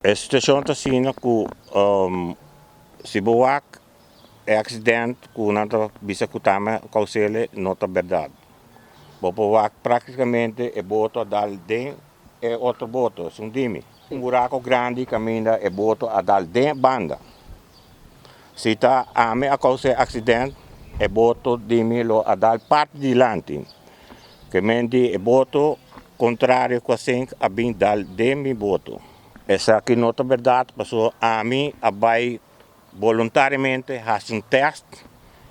E situashon ta asina ku si bo wak e aksident ku nan ta bisa ku ta mi a kous'el no ta bèrdat. Bo por wak praktikamente e boto a dal den e otro boto, esun di mi. Un buraku grandi kaminda e boto a dal den e banda. Si ta ami a kousa e aksident, e boto di mi lo a dal parti dilanti. Ke men di e boto kontrario ku a sink a bin dal den mi boto. Esaki no ta bèrdat pasobra ami a bai boluntariamente hasi un tèst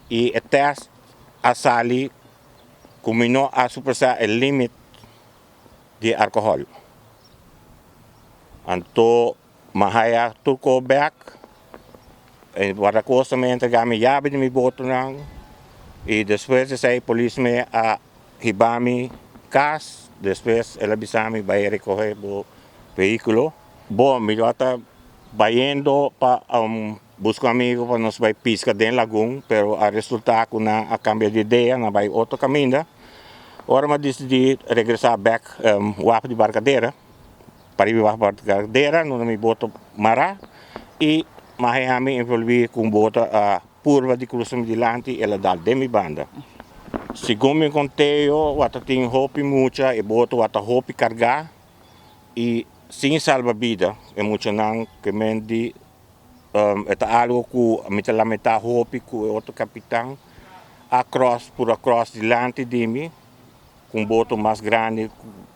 i e tèst a sali ku mi no a surpasá e limit di alkohòl. Anto M'a haya tur ko bek. E guardacosta me entrega mi yabi di mi botonan y despues di esey polis me a hiba mi cas. Despues el a bisa mi bay recoge bo vehiculo. Bon, mi tabata bayendo pa busca un amigo pa nos bay pisca den lagun, pero a resulta cu nan a cambia di idea, nan bay otro caminda. Ora mi a dicidi regresa bek waf di Barcadera. Pariba bajo barcadera nuna mi boto mara y mahe ami envolvi cu un boto a purba di cruza mi dilanti y el a dal den mi banda. Segun mi conteo wata tin hopi mucha e boto wata hopi carga y sin salba bida e muchanan ke men di e ta algo cu mi ta lamenta hopi cu e otro capitan a cross pura cross dilanti di mi. Ku un boto mas grandi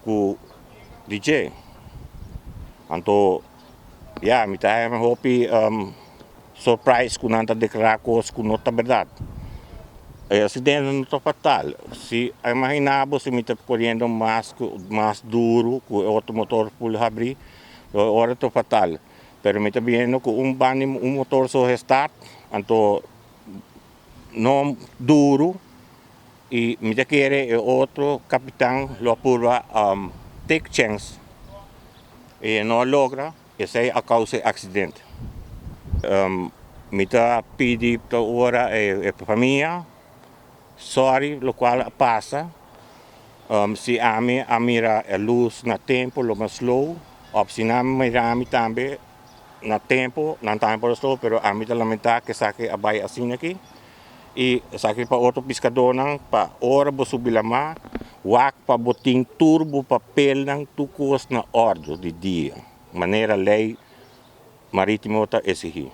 ku di dje. Anto ya mi ta haña hopi surprise ku nan ta deklará kos ku no ta bèrdat. E asidente no ta fatal. Si a imaginá bo si mi ta koriendo mas ku mas duru ku e otro motor ful habrí lo e ora ta fatal. Pero mi ta biendo ku un banda un motor so hestart anto no duru. Y mi ta kere e otro capitan lo a purba take chance y e no a logra, esey a causa e accidente. Mi ta pidi ta ora e famia sorry locual a pasa, si ami a mira e luz na tempo lo mas slow of si nan mira mi tambe na tempo nan tambe por a slow pero ami ta lamenta cu esaki a bay asina aki. I esaki pa otro piskadónan, pa ora bo subi lamá, wak pa bo tin tur bo papelnan, tur kos na òrdu di dia, manera lei marítimo ta esigí.